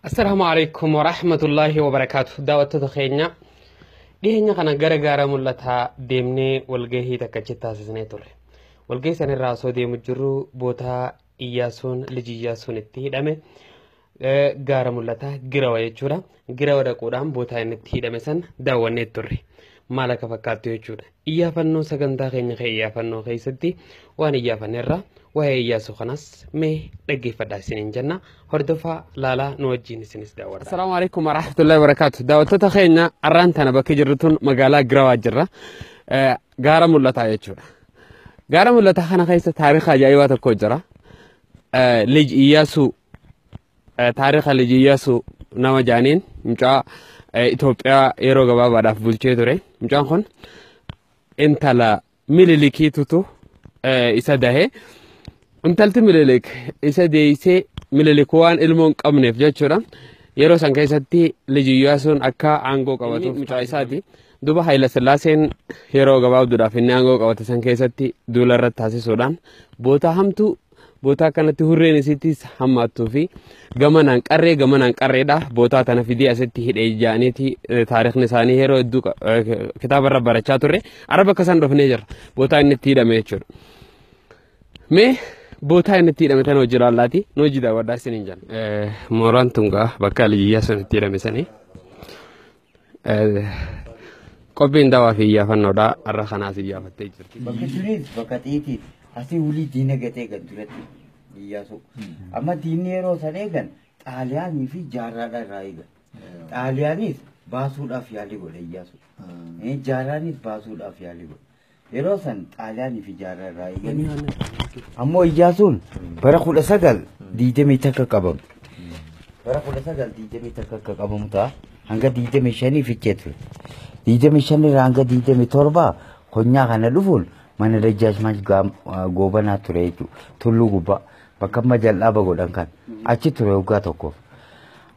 Assalaamu alaikum warahmatullaahi wabarakaatu. Daawwattoota keenya, dhiyeenya kana gara gaara mul'ataa deemnee walgahii takka achitti taasisnee turre. Walgahii sanirraa osoo deemu jirru bootaa Iyyaasuun liji Iyyaasuun itti hidhame gaara mul'ataa Girawa jechuudha. Girawa dhaquudhaan bootaa inni itti hidhame san daawwannee turre. Maal akka fakkaattu jechuudha. Iyyaafannoo sagantaa keenya kee iyyaafannoo keessatti waan iyyaafannerra waa'ee Iyyaasuu kanas mee dhaggeeffadhaa isiniin jenna. Hordofaa laalaa nu wajjin isinis daawwadha. Assalaamu alaikum warahmatullahi wabarakaatu. Daawwattoota keenya, arraan tana bakki jirru tun magaalaa Girawaa jirra. Gaara mul'ataa jechuudha. Gaara mul'ataa kana keessa taarika ajaa'ibaa tokko jira. Lij Iyyaasuu, taarika Lij Iyyaasuu nama jaaniin mucaa Itoophiyaa yeroo gabaabaadhaaf bulchee ture. Mucaan kun intala Mililikiitutu isa dahe. Intalti Mililik isa deeysee Mililik waan ilmoo hin qabneef jechuudha. Yeroo san keessatti Lij Iyyaasuun akka aangoo qabatuuf mucaa isaati. Duba Hayila Sillaaseen yeroo gabaabduudhaaf inni aangoo qabate san keessatti duula irratti taasisuudhaan bootaa hamtuu, bootaa akkanatti hurreen isiittis hammaattuu fi gamanaan qarree gamanaan qarreedha. Bootaa tana fidee asitti hidhee jaaniiti taarikni isaanii yeroo hedduu kitaaba irra barachaa turre. Araba bakka san dhufnee jirra. Bootaa inni itti hidhame jechuudha. Mee bootaa inni itti hidhame tana hojii laallaati nu hojii daawwadhaa isiniin jenna. Mooraan tun gaa bakka Lij Iyyaasuun itti hidhame sanii. Qophiin dawaa fi iyyaafannoodha. Har'a kanaas iyyaafattee jirti. Bakki sunis bakka xiitii asii wulii diina gatee eegan duratti Iyyaasuu. Amma diinni yeroo san eegan Xaaliyaanii fi Jaarraadha irraa eegan. Xaaliyaanis baasuudhaaf yaalii godhe Iyyaasuu. Jaarraanis baasuudhaaf yaalii godhe. Yeroo san Xaaliyaanii fi Jaarraa irraa eegan. Ammoo Iyyaasuun bara 1921 qabame. Bara 1921 akka qabamu ta'a. Hanga 25 fichee ture. 25 irraa hanga 27 konyaa kana dhufuun mana Dajjaashmaach Goobanaa ture jechuudha. Tulluu gubbaa bakka amma jal'aaba godhan kan achi ture waggaa tokkoof.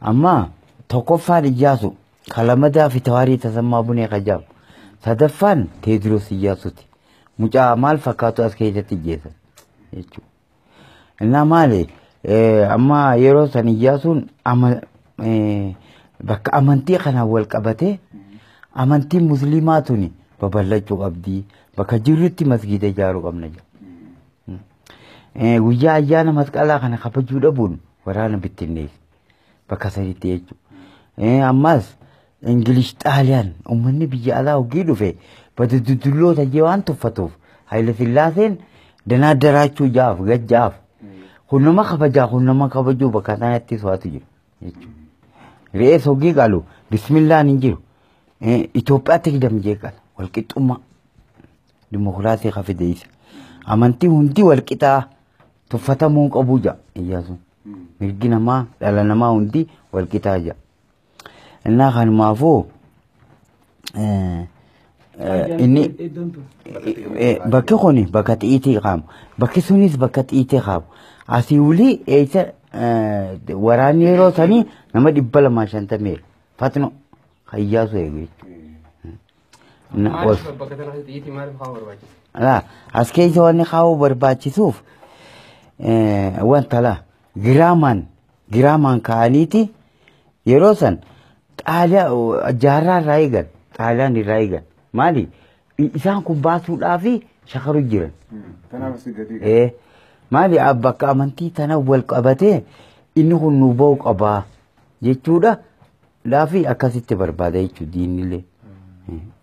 Amma tokkoffaan Iyyaasu, kalamadaa fi Tawaarii Tasammaa Bunee Kajaam. Sadaffaan Teediroos Iyyaasuuti. Mucaa maal fakkaatu as keessatti ijjeessan jechuudha. Innaa maali, amma yeroo san Iyyaasuun bakka amantii kanaan wal qabatee amantiin musliimaa tuni babal'achuu qabdi. Bakka jirrutti masgiida ijaaruu qabna jedha. Guyyaa ayyaana masqalaa kana kabajuu dhabuun waraana bittinneessa. Bakka sadiitti jechuudha. Ammas Ingilish, Xaaliyaan, uummanni biyya alaa hogii dhufe bada dudulloota jee waan tuffatuuf Hayila Sillaaseen danaa daraachuu jaaf gajjaaf. Kun nama kabajaa, kun nama kabajuu bakka sanatti so'atu jiru jechuudha. Re'ees hogii qalu bismillaan hin jiru. Itoophiyaatti hidham jee qala walqixxummaa dimokiraasii ka fide isa. Amantii hundi walqixaa tuffatamuu hin qabu ja'a Iyyaasuun. Mirgi namaa dhala namaa hundi walqixaa ja'a. Innaa kanumaafuu inni bakki kun bakka xiitii qaamu. Bakki sunis bakka xiitii qaamu. Asii olii eessa waraanni yeroo sanii nama 250 fatno kan Iyyaasuu eegu jechuudha. Maaliif bakka tanatti xiitii maaliif kaa'uu barbaachise? As keessa wanni kaa'uu barbaachisuuf wanta laa giraamaan giraamaan kaa'aniiti yeroo san Xaaliyaa Jaarraa irraa eegan, Xaaliyaan irraa eegan. Maali, isaan kun baasuudhaaf shakaru jiran. Kanaaf asii gatii. Maali, bakka amantii tana wal qabatee inni kun nu ba'u qabaa jechuudha. Laafi akkasitti barbaada jechuudha diinillee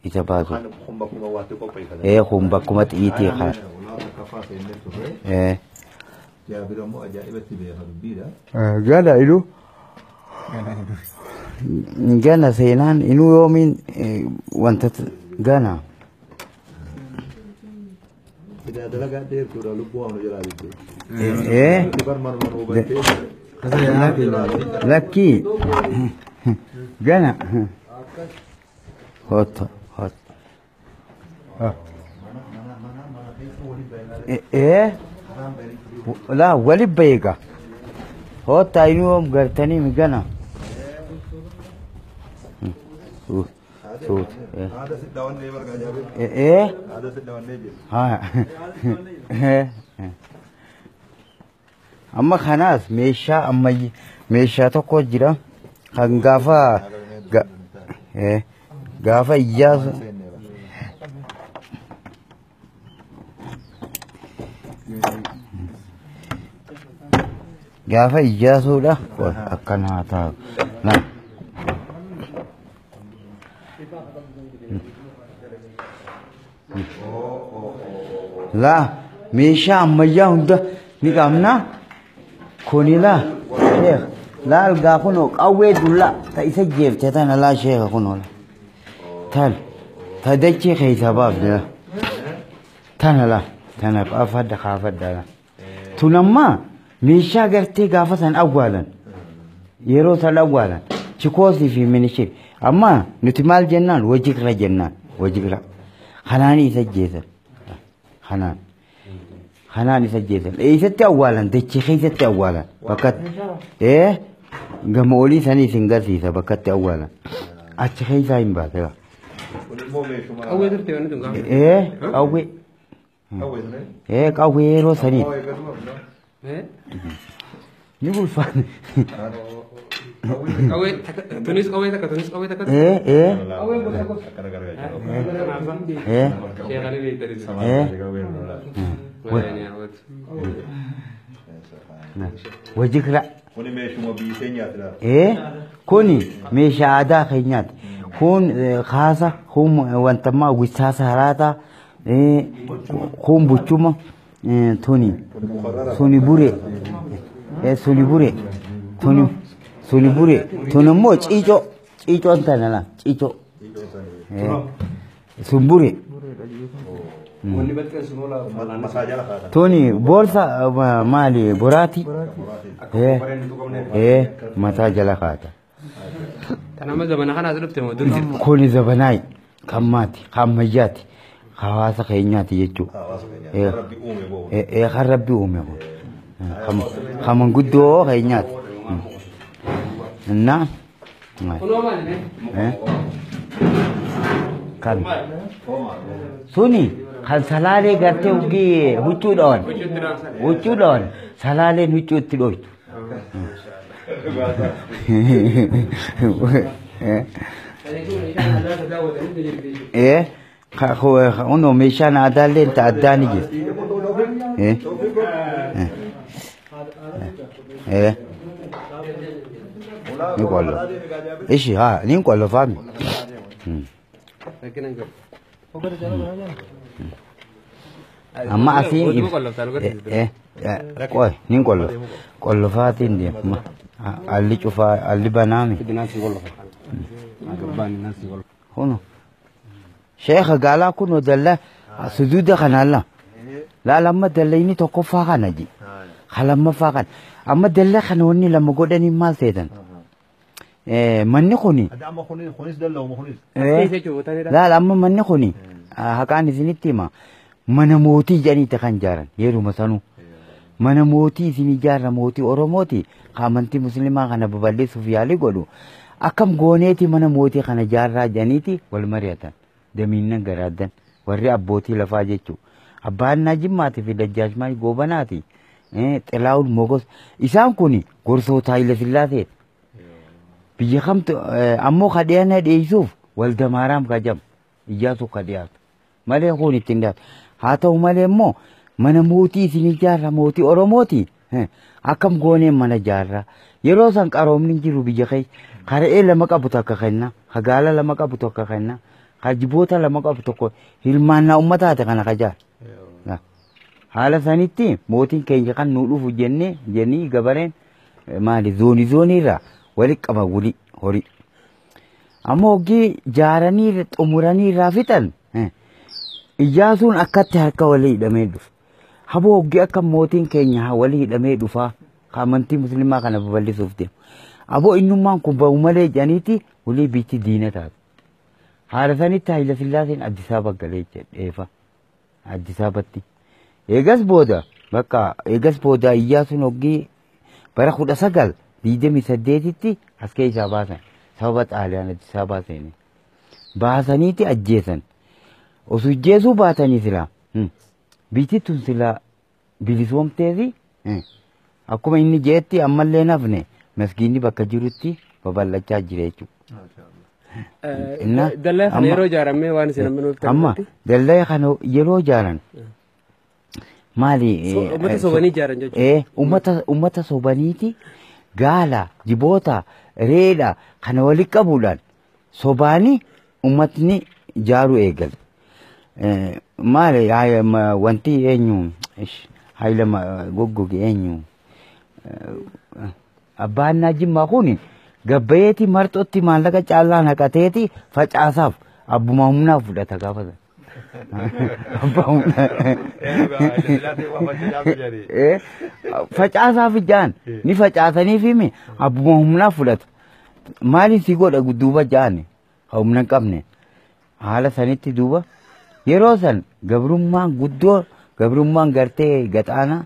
isa baasu. Kun bakkuma waatti qopheeffatan. Kun bakkuma xiitii kana. Kaffaa seennee turre. Jaabir ammoo ajaa'ibatti beeka dubbiidha. Gala ilu. Gana seenaan inuu yoomiin wanta gana. Idaa dalagaa dheertuudha, lubbuu waan jalaa bitte. Bar manuma hubattee. Lakkii gana. Hotta hotta. Laa wali beeka. Hotta inuu yoom gartanii mi gana. Suut. Haada si dhawannee bargaa Jaabir. Haada si dhawannee jira. Amma kanaas meeshaa ammayyi meeshaa tokko jira. Kan gaafa gaafa Iyyaasu gaafa Iyyaasuudha akkanaa ta'a. Laa meeshaa ammayyaa hunda ni qabna. Kuni laa sheekh laa algaa kunoo qawwee dullaa ta isa jeefte tana laa sheekha kunoo tan ta dachee keessaa baafne laa tana laa tana qaafadha kaafadha laa tun ammaa meeshaa gartee gaafa san awwaalan yeroo san awwaalan chikoosii fi minishir amma nuti maal jennaan wajigra jennaan wajigra kanaan isa jeesan kanaan kanaan isa jeesan eessatti awwaalan dachee keessatti awwaalan bakkatti gama olii sanii isin garsiisa bakkatti awwaalan achi keessaa hin baate. Qawwee turte wanni tun gaafa. Qawwee. Qawwee yeroo sanii. Ni ulfaate. Qawwee tunis qawwee takka tunis qawwee takka. Qawwee gosa gosa. Sheekanii beektanii. Wajjira. Kuni meeshuma biyya keenyaati. Kuni meeshaa aadaa keenyaati. Kun kaasa, kun wantammaa wisaasa haraataa, kun buchuma, tuni suni bure, suni bure, tuni suni bure, tuni immoo ciicoo, ciicoon tana laa ciicoo. Sun bure. Tuni boorsa maali boraatii? Mataa jala kaata. Tanama zamana kanaas dhufte moo dur jirti? Kuni zabanaayi kan maati kan ammayyaati hawaasa keenyaati jechuudha. Kan rabbi uume kun. Kan manguddoo keenyaati. Innaa. Kunoo maali? Kan. Suni kan salaalee gartee ugii huccuu dhawan. Huccuu dhawan salaaleen huccuu itti dhoytu. Kunoo meeshaan aadaallee ta addaa ni jira. Ni qollo. Ishi haa ni qollo faami. Amma asiin qoy ni qollo. Qollofaatiin deema. Alli cufaa alli banaame. Kuno. Sheekha gaalaa kunoo dallaa suduuda kanaan laala amma dallayni tokkoffaa kana ji. Lammaffaa kana. Amma dallaa kana wanni lama godhanii maal seetan? Manni kuni. Laala amma manni kuni haqaan isinitti hima. Mana mootii jedhaniiti kan ijaaran yeruma sanuu. Mana mootii isin ijaarra mootii Oromooti amantii musliimaa kana babal'isuuf yaalii godhu. Akkam gooneeti mana mootii kana ijaarraa jedhaniiti wal mari'atan. Damiinnan garaaddan warri abbootii lafaa jechuudha. Abbaan Jimmaatii fi Dajjaashmaay Goobanaati. Xilaawun Mogos. Isaan kun gorsoota Haayile Sillaaseeti. Biyya kamtu ammoo ka dhiyaana dhiyeessuuf Waldamaaraam ka jedhamu Iyyaasuu ka dhiyaatu. Malee kun ittiin dhiyaatu. Haa ta'u malee immoo mana mootii isin ijaarra mootii Oromooti. Akkam gooneen mana ijaarraa. Yeroo san qaroomni jiru biyya keessa. Kara'ee lama qabu takka kenna. Hagaala lama qabu tokko kenna. Jiboota lama qabu tokko hirmaannaa uummataati kana kajaar. Haala sanitti mootiin keenya kan nu dhufu jennee jennii gabareen maali zoonii zooniirraa walitti qaba wuli horii. Ammoo hoggii jaaranii xumuranii irraa fixan Iyyaasuun akkatti harka walii hidhamee dhufa. Haboo hoggii akka mootiin keenya walii hidhamee dhufaa amantii musliimaa kana babal'isuuf deemu. Aboo innummaan kun ba'u malee jedhaniiti walii biitti diina taatu. Haala sanitti Haayile Sillaaseen Addis Ababa galee jedheefa. Addis Ababatti. Eegas booda bakka eegas booda Iyyaasuun hoggii bara 1928tti as keessaa baasan. Sababa Xaaliyaan Addis Ababaa seene. Baasaniiti ajjeesan. Osoo ajjeesuu baatanii silaa biitti tun silaa bilisoomteefi akkuma inni jeetti ammallee nafne maskiinni bakka jirutti Babal'achaa jira jechuudha. Dallaa kana yeroo ijaaramee waan isin amma nuuf Amma dallaa kana yeroo ijaaran maali? Uummata sobanii ijaaran jechuudha. Uummata sobaniiti gaala, jiboota, reedha kana walitti qabuudhaan sobaanii uummatni ijaaruu eegale. Maali wanti eenyu Haayila goggoge eenyu Abbaannaa Jimmaa kun gabbayeeti marxootti maallaqa caalaa naqateeti facaasaaf abbuma humnaa fudhata gaafa sana. Abbaa humnaa. Facaasaaf ijaan ni facaasaniif himi abbuma humnaa fudhata. Maaliin si godha duuba ja'an humna hin qabne haala sanitti duuba yeroo san gabrummaan guddoo gabrummaan gartee gaxaanaa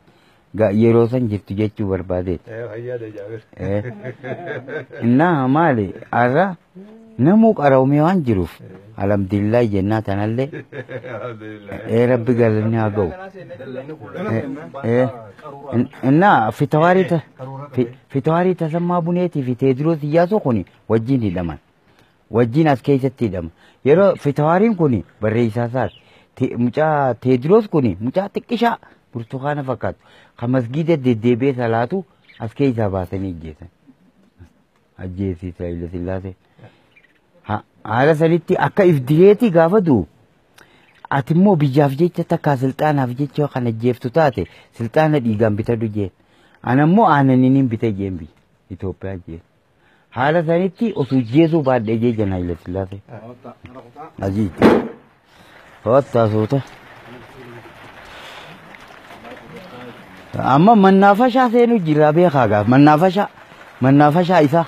yeroo san jirtu jechuu barbaadeeti. Innaa maali har'a namuu qaroomee waan jiruuf alhamdulillah jennaa tanallee rabbi galanni haa ga'u. Innaa Fitawaarii Tasammaa Buneetii fi Teediroos Iyyaasuu kun wajjin hidhaman. Wajjin as keessatti hidhaman. Yeroo Fitawaariin kun barreessaa isaati. Mucaa Teediroos kun mucaa xiqqishaa burtukaana fakkaatu. Kan masgiida deddeebi'ee salaatu as keessaa baasanii ajjeesan. Ajjeesiisa Haayile Sillaasee. Haala sanitti akka ifdireetii gaafa du'u ati immoo biyyaaf jecha takka silxaanaaf jecha kan ajjeeftu taate silxaana dhiigaan bitadhu jeen. Ana immoo aananiin bita jeen biyya Itoophiyaa jeen. Haala sanitti osoo jeesuu baadhee jee jana Haayile Sillaasee. Ajii. Hoottaa suuta. Amma mannaafashaa seenuu jira beekaa gaaf mannaafashaa mannaafashaa isaa.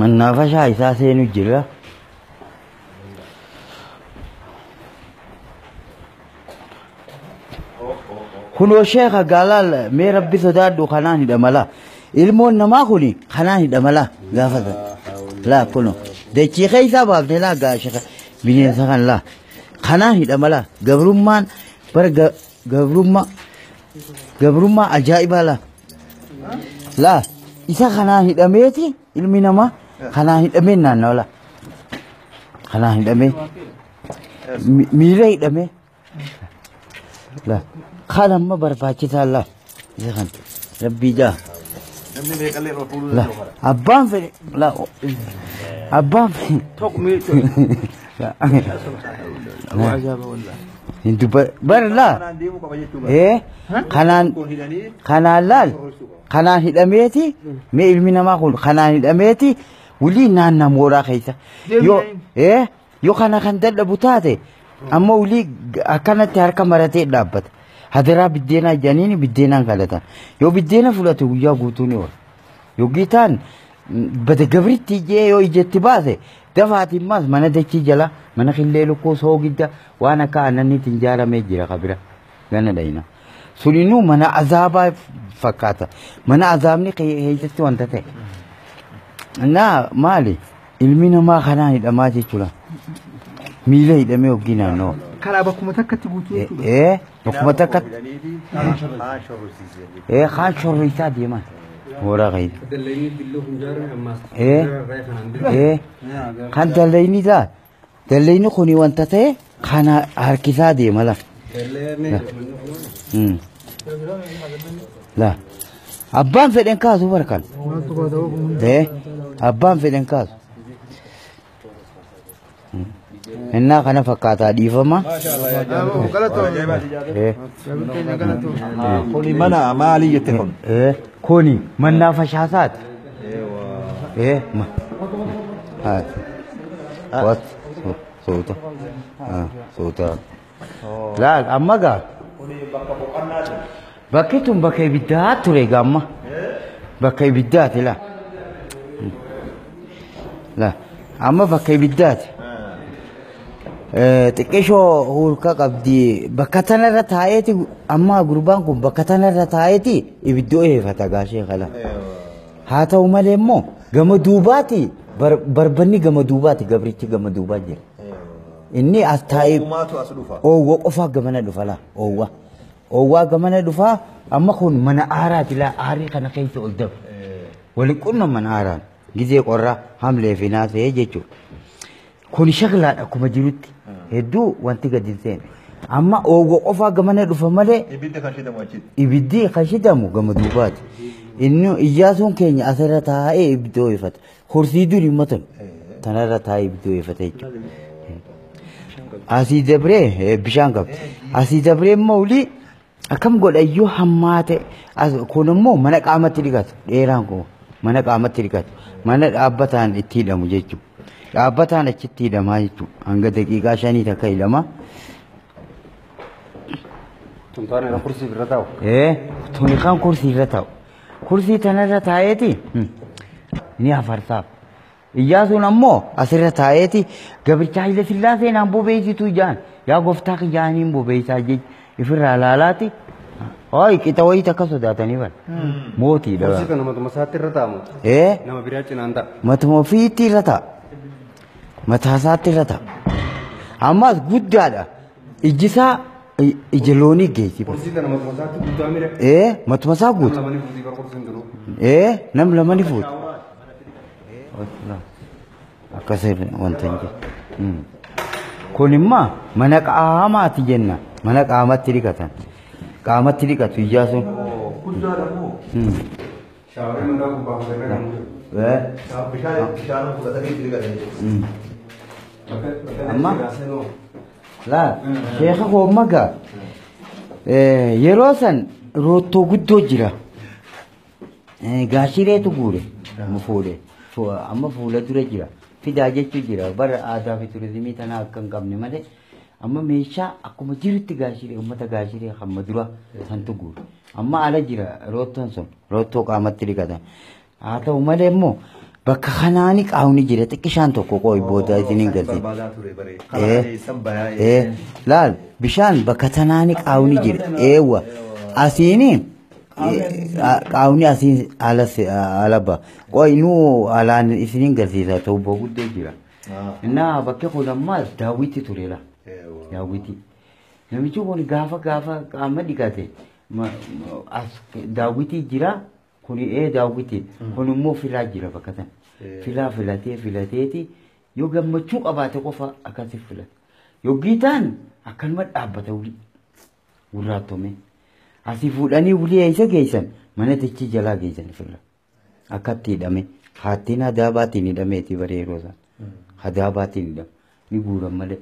Mannaafashaa isaa seenuu jira. Kunoo sheeka gaalaal mee rabbi sodaadhu kanaan hidhamala. Ilmoon namaa kuni kanaan hidhamala gaafata. Laa kunoo dachii keessaa baafne laa gaa sheeka bineensa kan laa kanaan hidhamala gabrummaan bara gabrummaa gabrummaa ajaa'ibaa laa. Laa isa kanaan hidhameeti ilmi namaa kanaan hidhamee naannawa laa. Kanaan hidhamee miira hidhamee laa kan amma barbaachisaa laa isa kan rabbii jaa. Laa abbaan fedhe laa abbaan fedhe. Bar laa kanaan kanaan laal kanaan hidhameeti mee ilmi namaa kun kanaan hidhameeti wulii naannaa mooraa keessa yoo yoo kana kan dadhabu taate amma wulii akkanatti harka maratee dhaabbata. Hadaraa biddeenaa jedhaniin biddeenaan kadhatan yoo biddeena fudhate guyyaa guutuu ni oola yoggii ta'an bada gabritti jee yoo ijatti baase dafaatiin maas mana dachii jala mana qillee lukkuu soogidda waan akka aannaniitiin ijaaramee jira kabira gana dhayina. Suninuu mana azaabaa fakkaata. Mana azaabni keessatti wanta ta'e. Naa maali ilmi namaa kanaan hidhamaa jechuudha. Miila hidhamee hoggii naannoo. Karaa bakkuma takkatti guutuu jechuudha. Bakkuma takkatti. Kaan shorriisaa deeman. Mooraa keessa. Kan dallayni laa dallayni kuni wanta ta'e kana harkisaa deema laa. Laa abbaan fedhen kaasu barkan. Abbaan fedhen kaasu. Innaa kana fakkaataa dhiifama. Kuni mana maalii jette kun? Kuni mannaafashaasaati. What? Suuta. Suuta. Laal amma gaa. Bakki tun bakka ibiddaa ture gaamma. Bakka ibiddaati laa. Laa amma bakka ibiddaati. Xiqqishoo hurka qabdi bakka tanarra taa'eeti amma gurbaan kun bakka tanarra taa'eeti ibiddoo eeffata gaashee kala. Haa ta'u malee immoo gama duubaati barbanni gama duubaati gabrichi gama duubaa jira. Inni as taa'ee oowwa qofaa gamana dhufa laa oowwa. Oowwaa gamana dhufaa amma kun mana aaraati laa aarii kana keessa ol dabre. Waliin qunnaman aaraan gizee qorraa hamlee fi naasee jechuudha. Kun shaklaadha akkuma jirutti hedduu wanti gadi hin seene. Amma oowwa qofaa gamana dhufa malee Ibidda kan shidamu achitti. Ibiddi kan shidamu gama duubaati. Inni Iyyaasuun keenya asirra taa'ee ibidda ho'ifata. Kursii durii matan tanarra taa'ee ibidda ho'ifata jechuudha. Asii dabree bishaan qabdi. Asii dabree immoo olii akkam godha iyyuu hammaa ta'e kun immoo mana qaamatti dhiqatu dheeraan kun mana qaamatti dhiqatu mana dhaabbataan itti hidhamu jechuudha. Dhaabbataan achitti hidhamaa jechuudha. Hanga daqiiqaa 5 takka hidhama. Tuntaan irra kursii irra taa'u. Tuni kan kursii irra taa'u. Kursii tanarra taa'eeti ni afarsaaf. Iyyaasuun ammoo asirra taa'eeti gabricha Haayile Sillaasee naan bobeessitu ijaan yaa gooftaa kiyyaaniin bobeessaa jechi ifirraa laalaati. Hooyi qixa wayii takka sodaatanii bara. Mootiidha. Kursii kana matuma isaatti irra taa'amu. Nama biraa cinaan ta'a. Matuma ofiitti irra taa'a. Mataa isaatti irra taa'a. Ammas guddaadha. Ijji isaa ija loonii geessi. Kursii kana matuma isaatti guddaa mire. Matuma isaa guutu. Nama lamanii fuutii bara kursiin jiru. Nam lamanii fuuti. Akkasii wanta hin jiru. Kun immoo mana qaamaati jenna. Mana qaamatti dhiqatan. Qaamatti dhiqatu Iyyaasuun. Guddaadha moo? Shaaworii mandaa gubbaa fuudhee kan jiru. Bishaan fudhatanii itti dhiqatan jechuudha. Amma laal sheeka koo gaa yeroo san roottoo guddoo jira. Gaashireetu guure fuudhe amma fuula dura jira. Fidaa jechuu jira bara aadaa fi turizimii tanaa akka hin qabne malee amma meeshaa akkuma jirutti gaashiree uummata gaashiree hamma dura santu guure. Amma ala jira roottoon sun roottoo qaamatti dhiqatan. Haa ta'u malee immoo bakka kanaani qaawni jira xiqqishaan tokko qooyi booda isiniin galti. Laal bishaan bakka tanaani qaawni jira eewwa asiini qaawni asiin ala ba'a qooyi nuu alaan isiniin galsiisa ta'u guddoo jira. Innaa bakki kun ammaas daawwitti tureera. Daawwitti. Namichi kun gaafa qaama dhiqate as daawwitii jira. Kuni daawwitii kun immoo filaa jira bakka sana. Filaa filateeti yoo gammachuu qabaate qofa akkasi filata. Yoggii ta'an akkanuma dhaabbata wulii gurraattome. Asii fuudhanii wulii eessa geessan mana dachii jalaa geessan fila. Akkatti hidhame haattiin hadaabaatiin hidhameeti bara yeroo sana. Hadaabaatiin hidhame ni guuran malee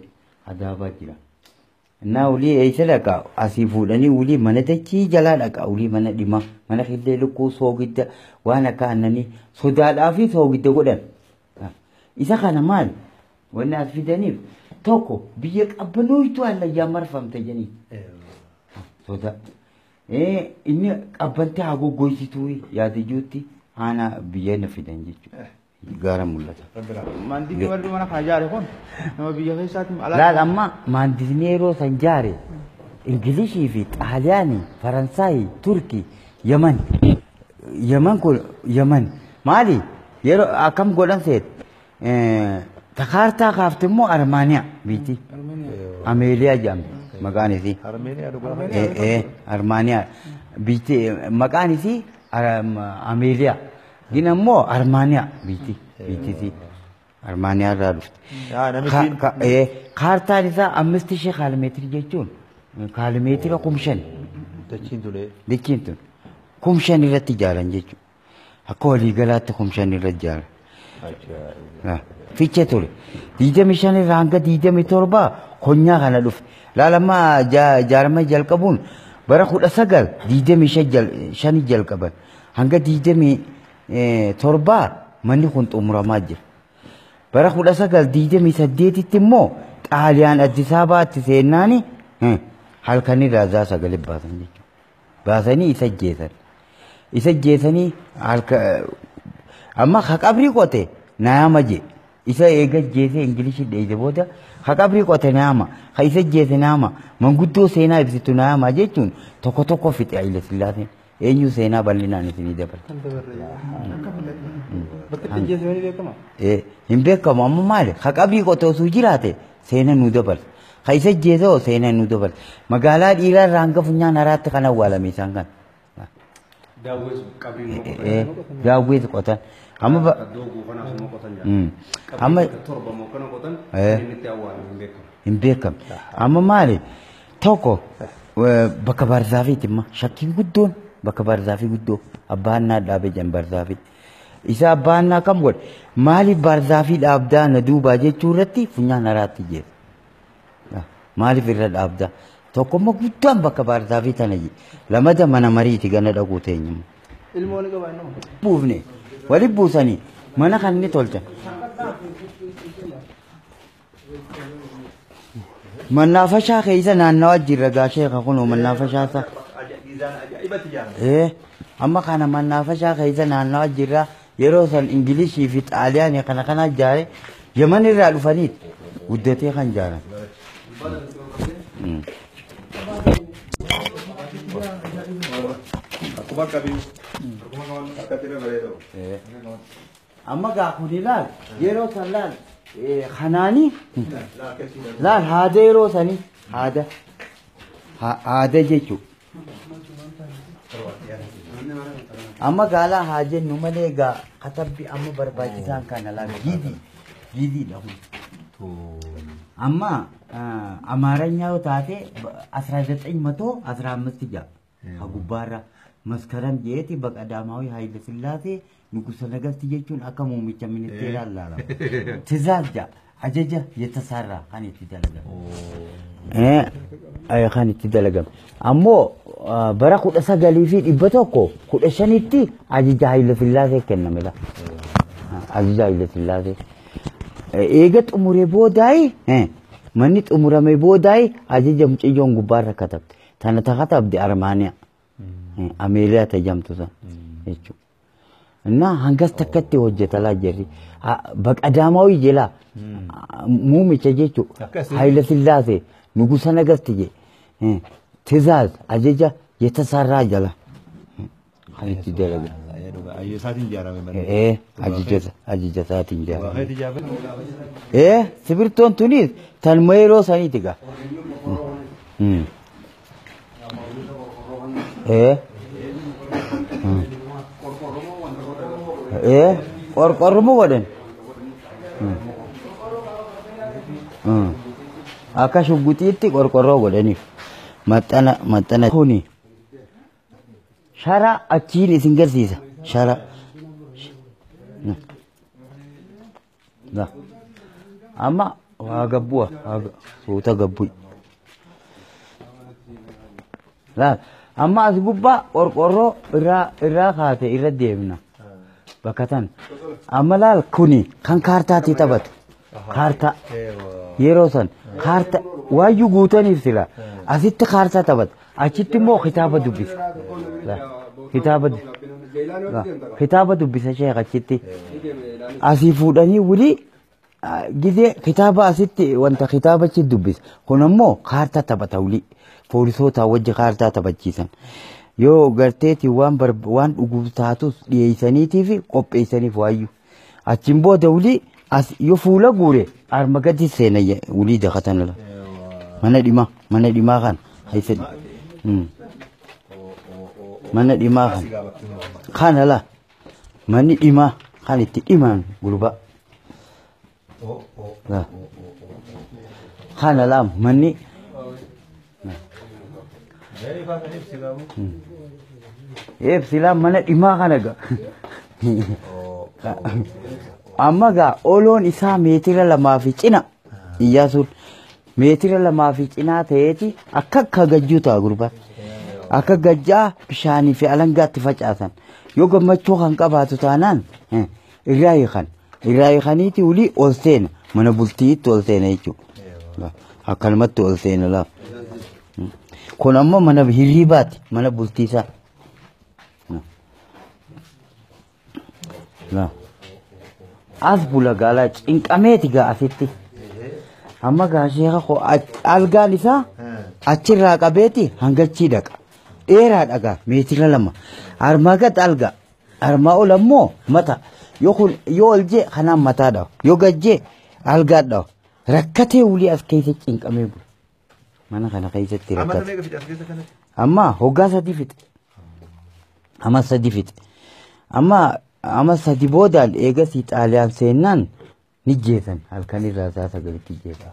hadaabaa jira. Innaa ulii eessa dhaqa asii fuudhanii ulii mana dachii jalaa dhaqa ulii mana dhimaa mana killee lukkuu soogidda waan akka aannanii sodaadhaa fi soogidda godhan. Isa kana maal wanni as fidaniif tokko biyya qabbanooytu hallayyaa marfamte jedhanii. Sodaa. Inni qabbantee haa goggoysituu yaadiyyooti haana biyya na fidan jechuudha. Gaara mul'ata. Maandisni warri mana kana jaare kun nama biyya keessaatti alaa. Laal amma maandisni yeroo san jaare Ingilishii fi Xaaliyaanii, Faransaayii, Turkii, Yaman. Yaman kun Yaman maali yeroo akkam godhan seet takaartaa kaafte immoo Armaaniyaa biitti. Ameeliyaa jedhamti maqaan isii. Armaaniyaa biitti maqaan isii Ameeliyaa. Gina immoo Armaaniyaa biitti biitti Armaaniyaa irraa dhufte. Kaartaan isaa 5000 kaalimeetirii jechuun kaalimeetira 5000. Dachiin tun. Dachiin tun 5000 irratti ijaaran jechuudha. Akka waliigalaatti 5000 irratti ijaaran. Fiichee ture. 25 irraa hanga 27 konyaa kana dhufe. Laalamaa ijaarama jalqabuun bara 1925 jalqaban. Hanga 27 manni kun xumuramaa jira. Bara 1928 immoo Xaaliyaan Addis Ababaatti seennaani halkan irraa zaa sagalee baasan jechuudha. Baasanii isa jeesan. Isa jeesanii halka amma haqabrii qote naama je. Isa eega jeesee Ingilishii dheeyse booda haqabrii qote naama. Ha isa jeese naama. Manguddoo seenaa ibsitu naama jechuun tokko tokko fixe Haile Sillaaseen. Eenyu seenaa bal'inaan isinii dabala. Hin beekamu amma maali? Haqabii qote osoo jiraate seenaa nu dabala. Ka isa ajjeese hoo seenaa nu dabala. Magaalaa dhiiraa irraa hanga funyaan haraatti kan awwaalame isaan kan. Daawwees qotan. Amma amma hin beekamne. Amma maali tokko bakka baarzaafiiti imma shakkiin guddoon bakka baarzaafii guddoo abbaannaa dhaabee jiran baarzaafii. Isa abbaannaa kam godhe maaliif baarzaafii dhaabdaa na duubaa jechuu irratti funyaan haraatti jeessa. Maaliif irra dhaabdaa? Tokkommoo guddaan bakka baarzaafii tana jedhe. Lamada mana mariiti gana dhaquu teenyuma. Ilmoo ni qaba innoo. Buufne wali buusanii mana kan inni tolchan. Mannaafashaa keessa naannawaa jirra gaashee kunoo mannaafashaa isaa. Amma kana mannaafashaa keessa naannawaa jirra yeroo san Ingilishii fi Xaaliyaanii kana kana ijaare Yaman irraa dhufaniit guddatee kan ijaaran. Akkuma qabii. Akkatti irra bareedu. Amma gaa kun ilaal yeroo san laal kanaanii laal haada yeroo sanii haada haada jechuudha. Amma gaalaa haa jennu malee gaa katabbi amma barbaachisaan kana laal giidii giidiidha kun. Amma Amaaranya yoo taate 1915 ja'a. Ha gubbaarra Maskaram jeeti Baqadaamaawii Haayile Sillaasee Nugusa Nagasti jechuun akka muummicha ministeeraa ilaalama. Tizaaz ja'a ajaja yetasaarraa kan itti dalagame. Kan itti dalagame. Ammoo bara 1915tti ajaja Haayile Sillaasee kenname la. Ajaja Haayile Sillaasee. Eega xumuree boodaayi manni xumurame boodaayi ajaja mucayyoon gubbaarra katabde. Tana ta katabde Armaaniyaa. Ameeriyaa tajamtu san jechuudha. እና hangas takkatti hojjetalaa jirri. Baqadaamaawii jela muumicha jechuudha. Haayile Sillaasee Nugusa Nagasti je. Tizaaz ajaja yetasaarraa jala. Kan itti dalagan. Ajaja isaatiin ijaarame malee. Ajaja isaatiin ijaarame. Sibirtoon tunis tanuma yeroo saniiti gaa. Qorqorruma godhan. Akka shugguxiitti qorqorroo godhaniif. Maxxana maxxana kuni shara achiin isin garsiisa. Shara. Amma waa gabbu'a suuta gabbu'i. Laal amma as gubbaa qorqorroo irraa kaase irra deemna. Bakka tan amma laal kuni kan kaartaatti taphatu. Kaartaa yeroo san kaartaa waayyuu guutaniif sila asitti kaartaa taphata achitti immoo kitaaba dubbisa. Kitaaba dubbisa sheekh achitti asii fuudhanii wulii gizee kitaaba asitti wanta kitaaba achi dubbisa. Kun ammoo kaartaa taphata wulii poolisoota wajji kaartaa taphachiisan. Yoo garteeti waan dhuguuf taatus dhiyeessaniitii fi qopheessaniif waayyuu. Achiin booda wulii as yoo fuula guure arma gadi seena wulii dakatan la. Mana dhimaa kana hayse. Mana dhimaa kana. Kana la manni dhimaa kan itti dhimaan gurbaa. Kana la manni. Ibsi laa mana dhimaa kana gaa. Amma gaa oloon isaa meetira 2.5 Iyyaasuun meetira 2.5 ta'eeti akka akka gajjuu ta'a gurbaan. Akka gajjaa bishaanii fi alangaatti facaasan. Yoo gammachuu kan qabaatu taanaan irraa hiikan. Irraa hiikaniiti ulii ol seena mana bultiitti ol seena jechuudha. Akkanumatti ol seena lafa. Kun ammoo mana hirribaati mana bultiisaa. As bula gaalaa cinqameeti gaa asitti. Amma gaa sheeka koo algaan isaa achirraa qabeeti hangachii dhaqa. Dheeraa dhagaa meetira 2. Armaa gad algaa. Armaa ol ammoo mata. Yoo ol jee kanaan mataa dhawa. Yoo gad jee algaa dhawa. Rakkatee ulii as keessa cinqamee bula. Mana kana keessatti Amma rakkate. meeqa fixe as keessa kanatti? Amma hoggaa 3 fixe. Amma 3 fixe. Amma 3 boodaan eegasii Xaaliyaan seennaan ni jeesan halkan irraa isaa 9tti jeesan.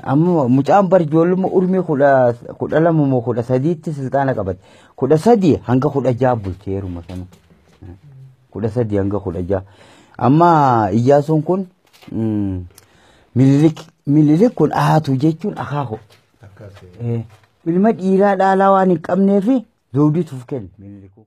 Amma mucaan bar ijoollummaa urmii 12 moo 13tti silxaana qabate. 13 hanga 16 bulche yeruma sana. 13 hanga 16. Amma Iyyaasuun kun Minilik kun aatu jechuun akaakoo. Akkas. Ilma dhiiraa dhaalaa waan hin qabneef zawdiituuf kenne Minilikuu.